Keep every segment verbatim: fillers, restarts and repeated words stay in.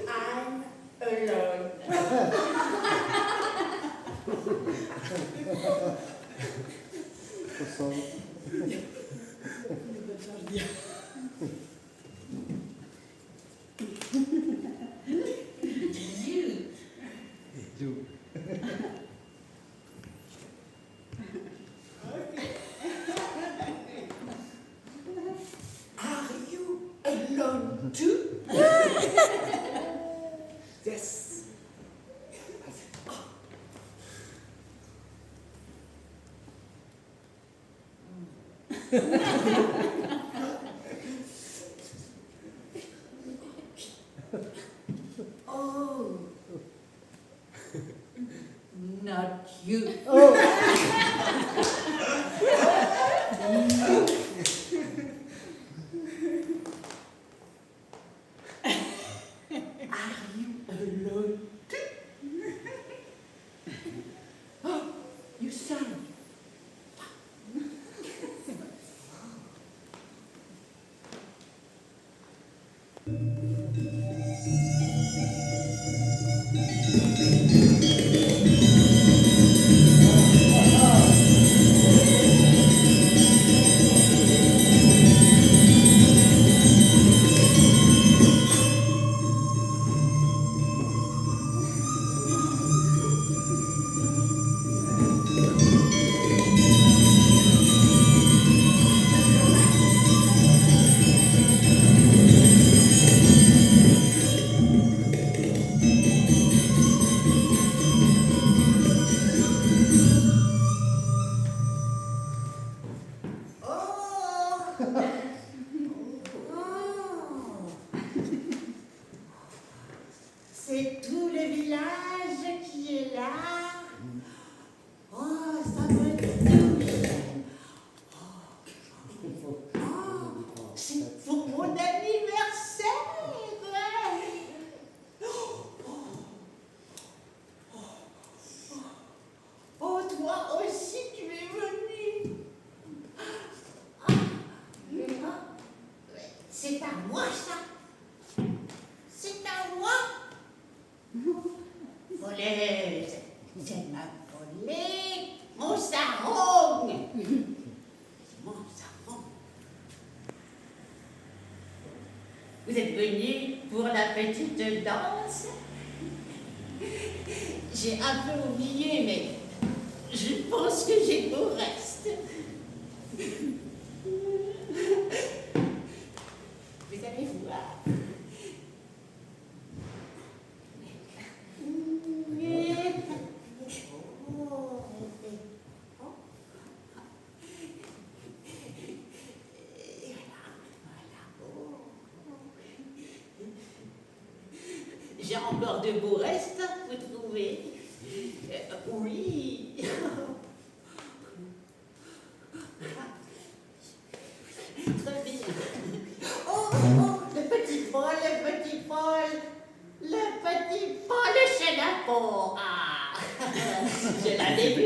I'm alone. You. Are you alone too? Yes. Oh. Not you. Oh. Are you alone too? Oh, you sound. Oh. Oh. C'est tout le village qui est là. Oh, ça me touche. Oh, oh, c'est pour mon anniversaire. Oh, oh, oh, oh, toi aussi, tu es venu. Ah, ah, c'est à moi, ça. C'est à moi. Voleuse, c'est ma volée, mon sarong. Mon sarong. Vous êtes venus pour la petite danse ? J'ai un peu oublié, mais je pense que j'ai beau reste. Vous allez voir. J'ai encore de beaux restes à vous trouver. Euh, oui. Très bien. Oh, oh, le petit Paul, le petit Paul, le petit Paul, le Sénapon. Ah, je l'avais vu.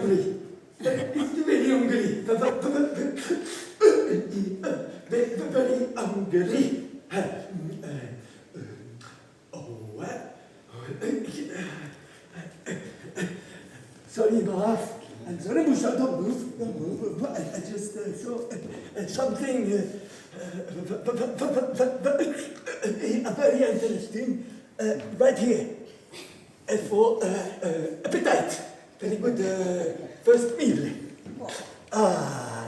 Very hungry. Very, very hungry. Very, very hungry. Oh, what? Sorry, Bob. I'm sorry, Bouchard. Don't move. Don't move. I, I just uh, saw uh, uh, something uh, uh, very interesting uh, right here. Uh, for uh, uh, appetite. Very good uh, first meal. Ah,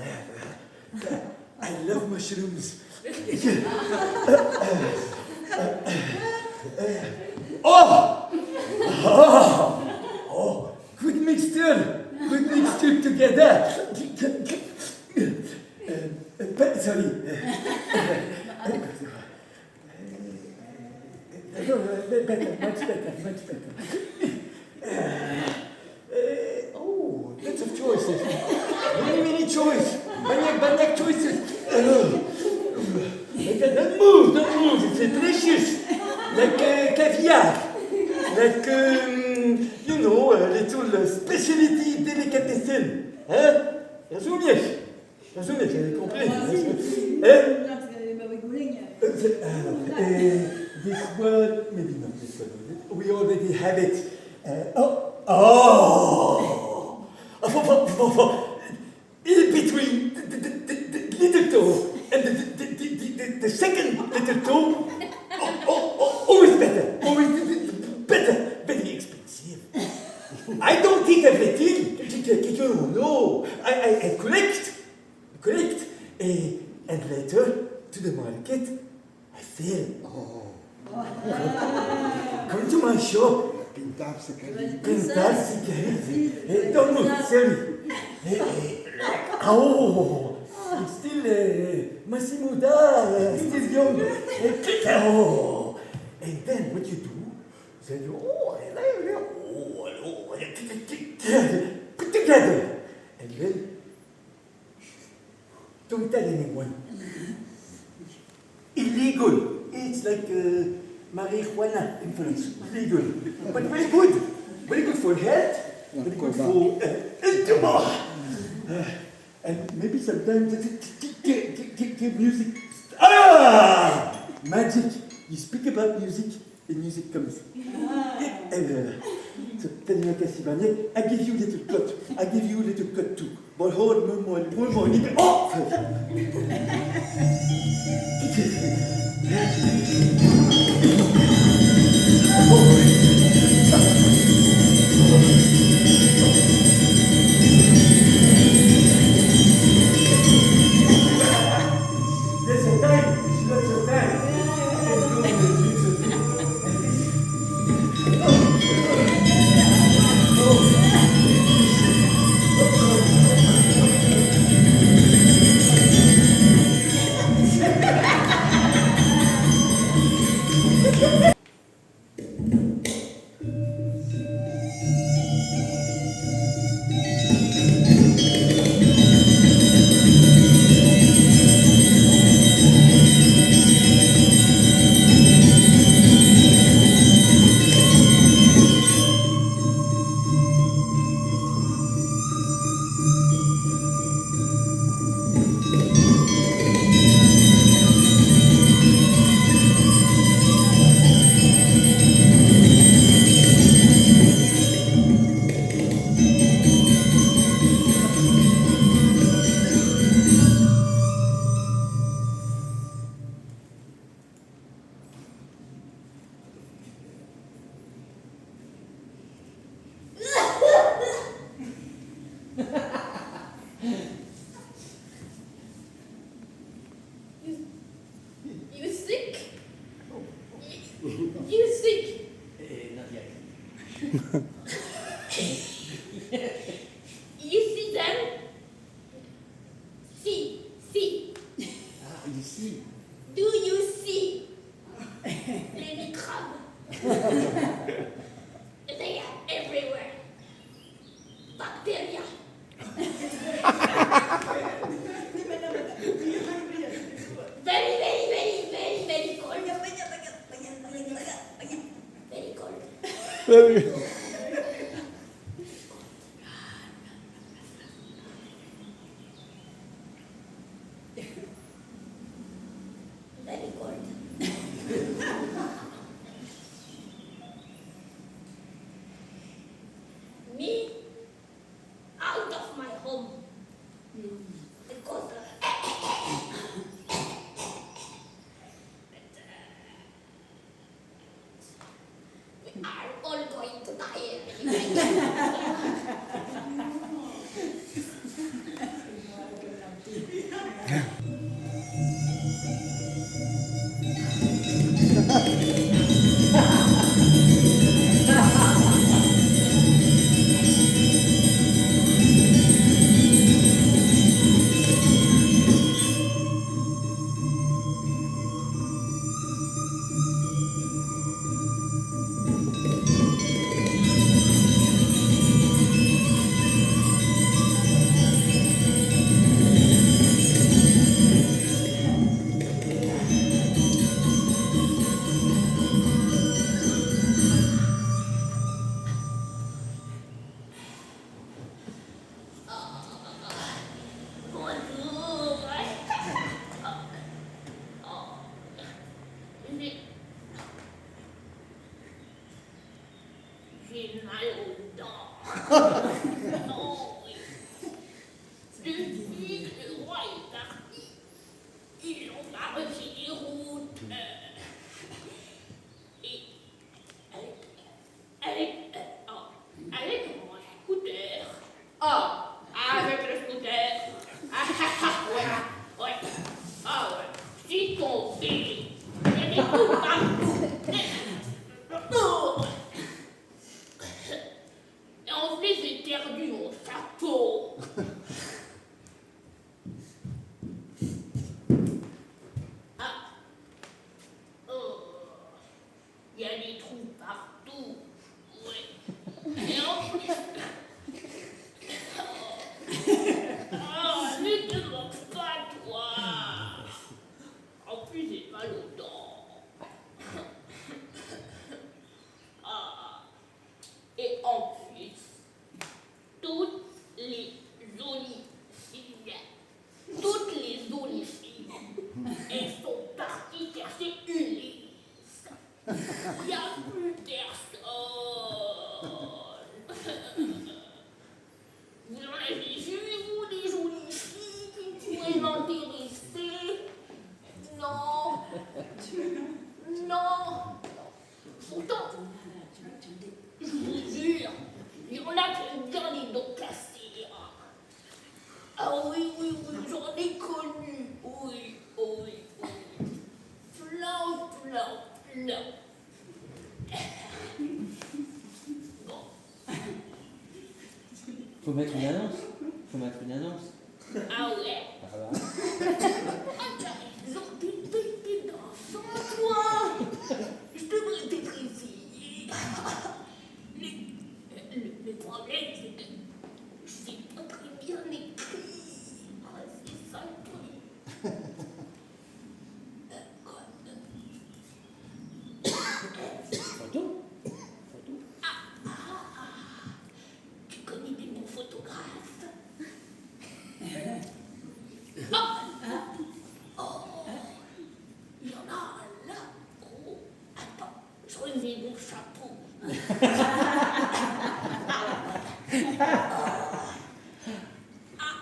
I love mushrooms. Oh! Oh! Oh! Good mixture! Good mixture together! Uh, uh, pe- sorry. No, uh, be- better, much better, much better. Uh, oh, lots of choices. Many, many choice. Banyak, banyak choices. Uh, don't move, don't move. It's delicious. Like uh, caviar. Like, um, you know, a little uh, specialty delicatessen. Huh? Rozumiesz? Rozumiesz, j'ai compris. Eh? Uh, the- uh, uh, this word, maybe not this word. We already have it. Uh, oh, oh. Uh, for, for, for, for, in between the, the, the, the, the little toe and the, the, the, the, the, the second little toe, oh, oh, oh, always better. Always better. Very expensive. I don't eat everything. You know, I, I, I collect, collect, eh, and later to the market, I sell. Oh. Come, come to my shop. Pintar se cae. Pintar se cae. Eh, don't move, sorry. Eh, eh, oh, it's still uh, Massimo da, uh, still young. Eh, oh. And then what you do? Then you, oh, I like it. Oh, oh, put together. And then don't tell anyone. Illegal. It's like uh, marijuana in France. Illegal. But very good. Very good for health. Very good for uh, uh, and maybe sometimes the, the, the, the, the, the music. Ah! Magic. You speak about music, the music comes. And, uh, so, terima kasih banyak. I give you little cut. I give you little cut too. But hold on, one more, one more. Oh! There's a time. It's not your time. You, you sick? You, you sick? Eh, not yet. You see them? See, see. Ah, you see. Do you see? Many crabs. They are everywhere. Bacteria. Very, very, very, very, very cold. Very cold. Very. Bonjour. Oh, j'ai, j'ai mal aux dents. Oh, oui. Depuis que le roi est parti, ils ont pas refait les routes. Euh, et avec, avec, euh, oh, avec mon scooter. Oh, avec le scooter. Ah, ah, ah, ouais, ouais. Ah, ouais. Je suis tombé. Il y a des trous partout. Oh. Et en plus, j'ai perdu mon chapeau. Ah. Oh. Il y a des trous partout. Ouais. Et en plus, oh, ne te moque pas, toi. En plus, j'ai mal aux dents. Ah. Et en plus, toutes les jolies filles, toutes les jolies filles, elles sont parties chercher Ulysse. Il n'y a plus personne. Vous en avez vu, vous, des jolies filles qui pourraient m'intéresser ? Non. Non. Pourtant, je vous jure, il y en a qui aiment bien les dents cassées, hein. Ah oui, oui, oui, j'en ai connu. Oui, oui, oui. Plein, plein, plein. Bon. Faut mettre une annonce. Faut mettre une annonce. Ah ouais ? Ah bah. Ah, t'as raison, t'es, t'es, t'es dans son coin. Je devrais peut-être essayer. Le, le, le problème, c'est que je sais pas très bien écrire. Ah, c'est ça le truc. Euh, quoi, euh, Photo. Photo. Ah, ah, ah. Tu connais des bons photographes ? Oh, oh, il y en a un là. Oh, attends, je remets mon chapeau. Ah, ah.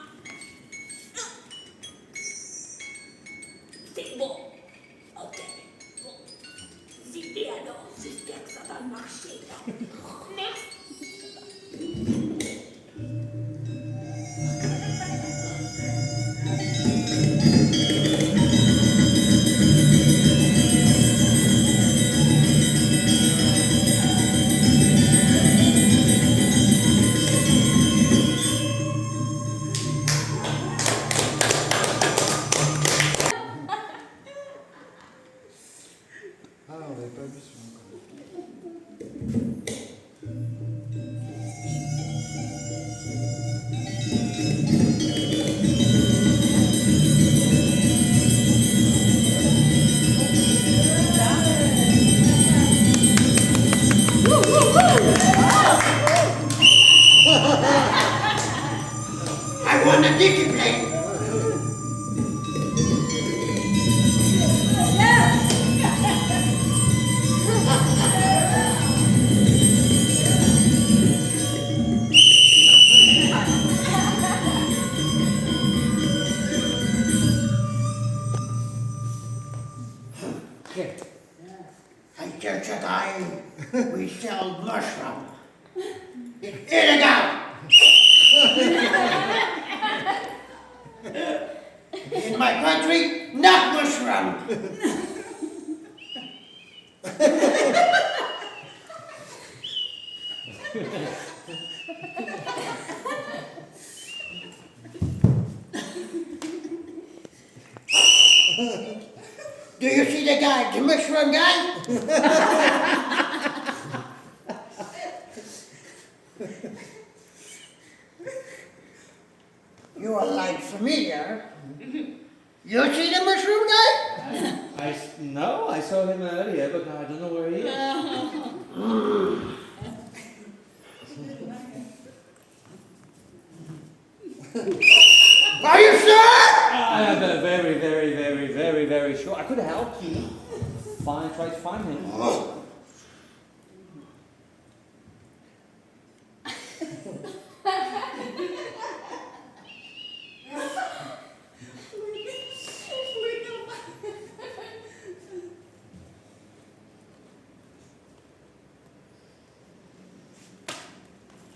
C'est bon. Ok. Bon. J'y vais alors. J'espère que ça va marcher, là. Merci. Ah, on n'avait pas vu celui-là. I want a discipline. Okay. Until today, we sell mushroom. It's illegal. In My country, not mushroom. Do you see the guy, the mushroom guy? You are like familiar. You see the mushroom guy? I s- no, I saw him earlier, but I don't know where he is. Are you sure? I am uh, very, very, very, very, very sure. I could help you. Find, try to find him.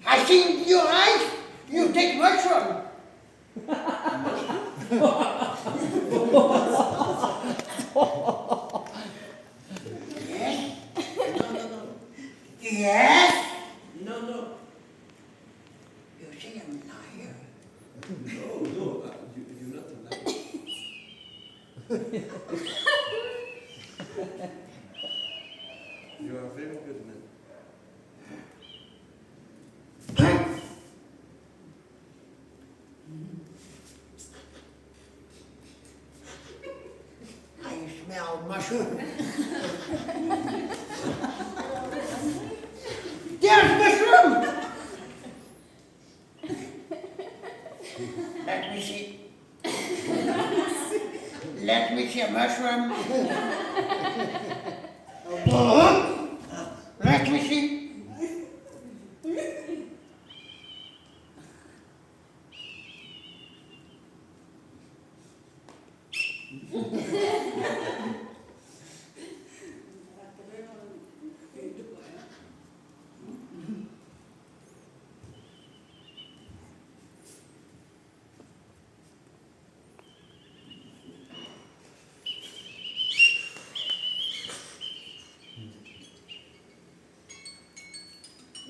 I think your eyes, you take mushroom. Yes? No, no, no. Yes? You say I'm liar. No, no, uh, you, you're not a liar. You are a very good man. I smell mushroom. There's mushroom! Let me see. Let me see a mushroom. Let me see.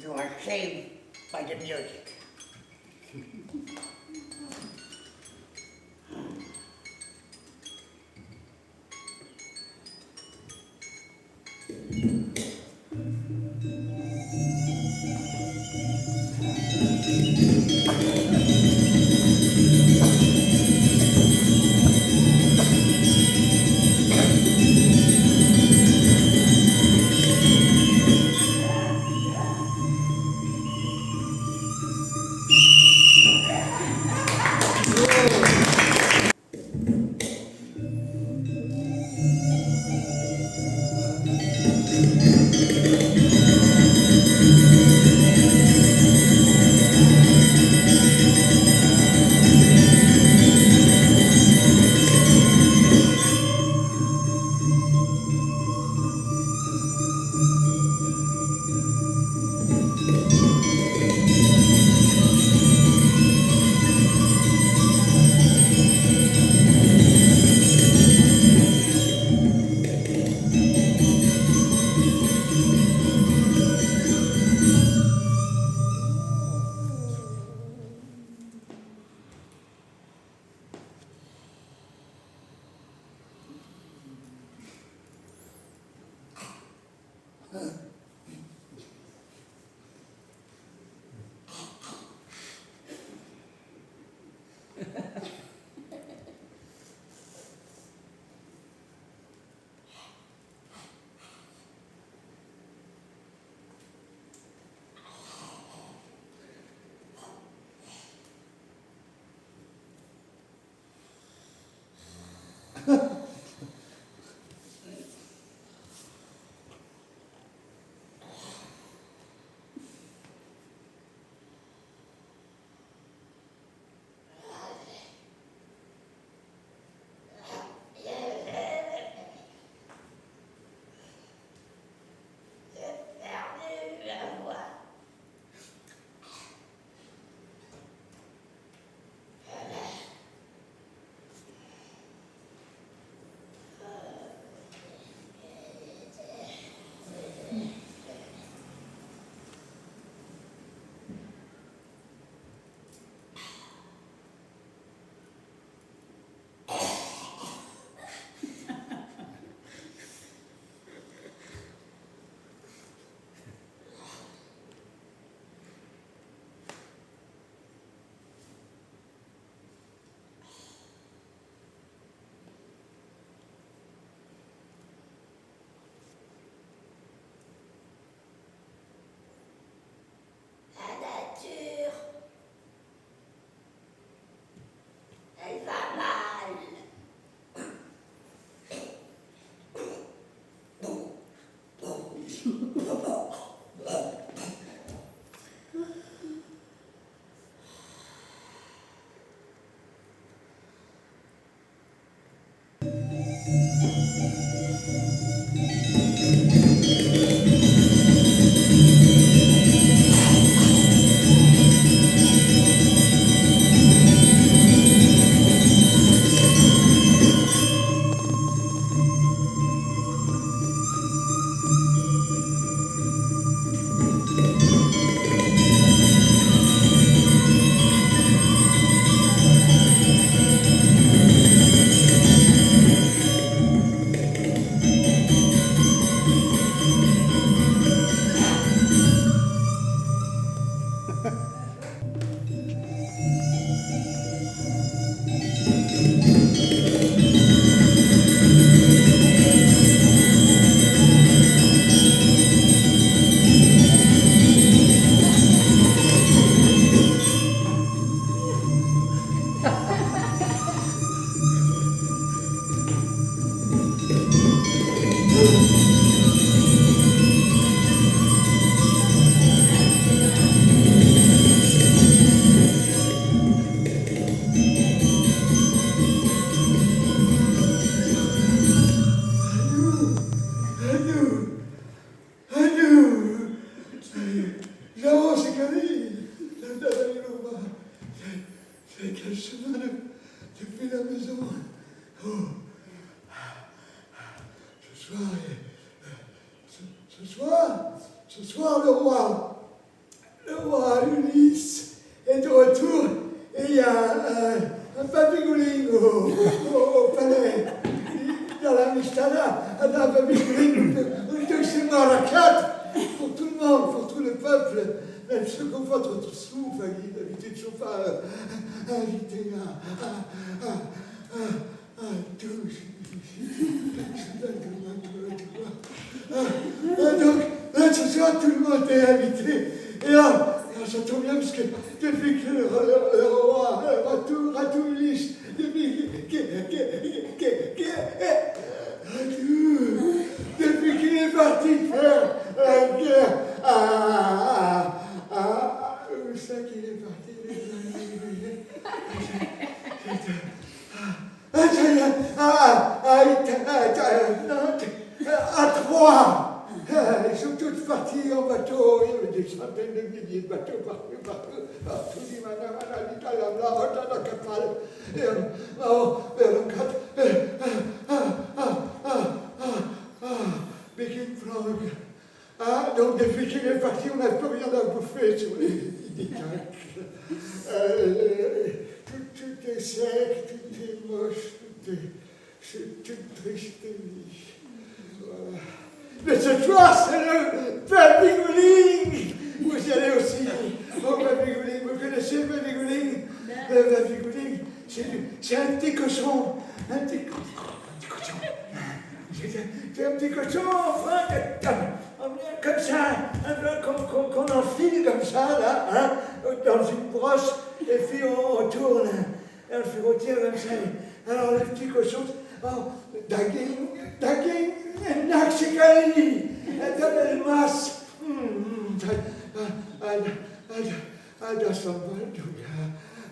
You are saved by the music. Quel chemin de- depuis la maison. Oh. Ce soir, euh, ce, ce soir, ce soir, le roi, le roi Ulysse est de retour et il y a un, un papigouling au, au, au palais. Dans la Mistana, un papigouling, donc c'est Marakat pour tout le monde, pour tout le peuple. Même ceux qui ont pas trop de sous, enfin, qui d'habitude ne sont pas euh, invités à, à, à, à, à tout. Ah, ah, donc, là, ce soir, tout le monde est invité. Et là, là, ça tombe bien parce que depuis que le, le, le roi, le roi Tou- Ratoulis, depuis que, que, que, que, que, Ratou- depuis qu'il est parti faire la guerre à, à, à, où ça qu'il est parti, les amis ? Ah, ça y est, ah, ah, ah, ah, non, ah, à trois. Ah, ils sont tous partis en bateau. Il y avait des centaines de milliers de bateaux partout, partout, partout. Di mana mana di dalam laut ada kapal. Ya, oh, ya, angkat. Eh, ah, ah, ah, ah, ah, ah. Bikin frog. Ah, donc depuis qu'il est parti, on n'a plus rien à bouffer sur les, les docks. Euh, tout, tout est sec, tout est moche, tout est, c'est une triste vie. Voilà. Mais ce soir, c'est le Papigouling. Vous y allez aussi au Papigouling. Vous connaissez le Papigouling ? Le Papigouling, c'est du- c'est un petit cochon. Un petit, co- un petit cochon. C'est un, c'est un petit cochon, hein, comme ça, un peu qu'on qu'on- qu'on enfile comme ça, là, hein, dans une broche, et puis on, on tourne, et on le fait rôtir comme ça. Alors le petit cochon, oh, daging, daging, naxikali, la belle masse. Hmm, hmm, ça- ah, ah, ah, ah, ça s'envole, tout ça.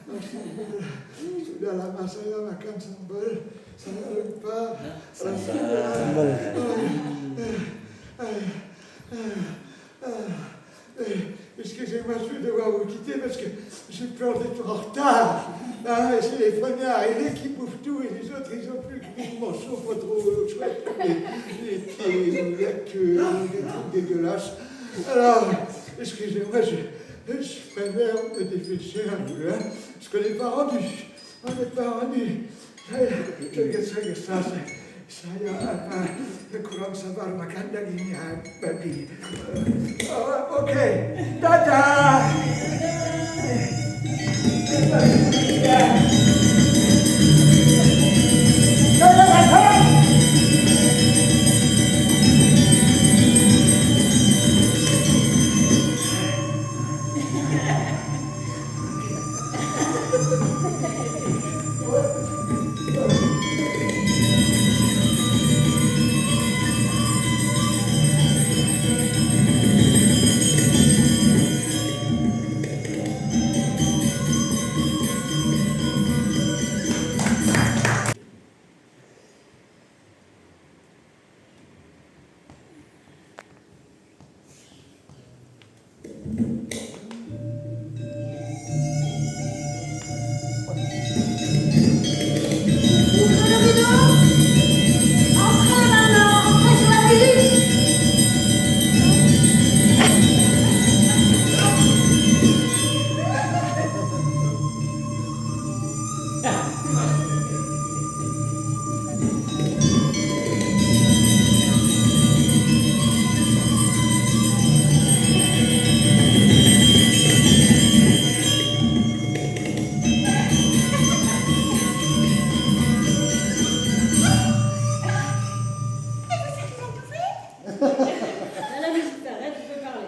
Ah, ça s'envole. Tout ça, la masse, la macan s'envole. Ça n'arrive pas. Ça s'envole. Ah, ah, ah, ah, ah. Euh, excusez-moi, je vais devoir vous quitter parce que j'ai peur d'être en retard. Hein, et c'est les premiers arrivés qui bouffent tout et les autres, ils ont plus que des morceaux pas trop chouettes, des, des pieds ou la queue, ou des trucs dégueulasses. Alors, excusez-moi, je, je préfère me dépêcher un peu, hein, parce que les parents du, on n'est pas rendu. Ça, ça, ça, ça, ça, ya, apa, kurang sabar makan dagingnya, babi. Eh, oke, dadah. Dadah, dadah. La musique s'arrête, tu peux parler.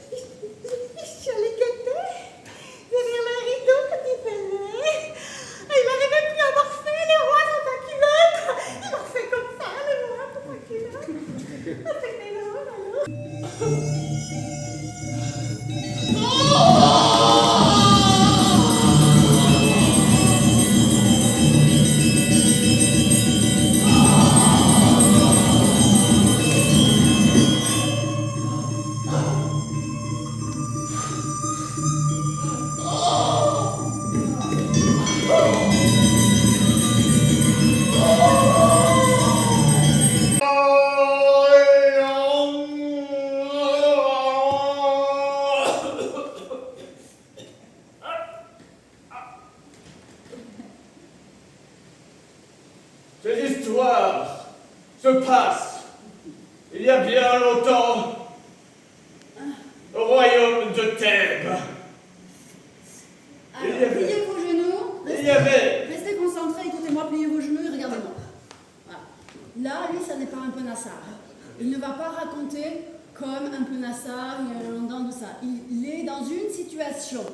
Sur les côtés, derrière le rideau, quand il fallait. Ah, il n'arrivait plus à morfler, le roi, dans sa culotte. Il morfait comme ça, le se passe, il y a bien longtemps, au royaume de Thèbes. Alors, Il y avait- pliez vos genoux. Il y avait- Restez concentrés, écoutez-moi, pliez vos genoux et regardez-moi. Voilà. Là, lui, ça n'est pas un peu nassar. Il ne va pas raconter comme un peu nassar, il y a longtemps de ça. Il, il est dans une situation.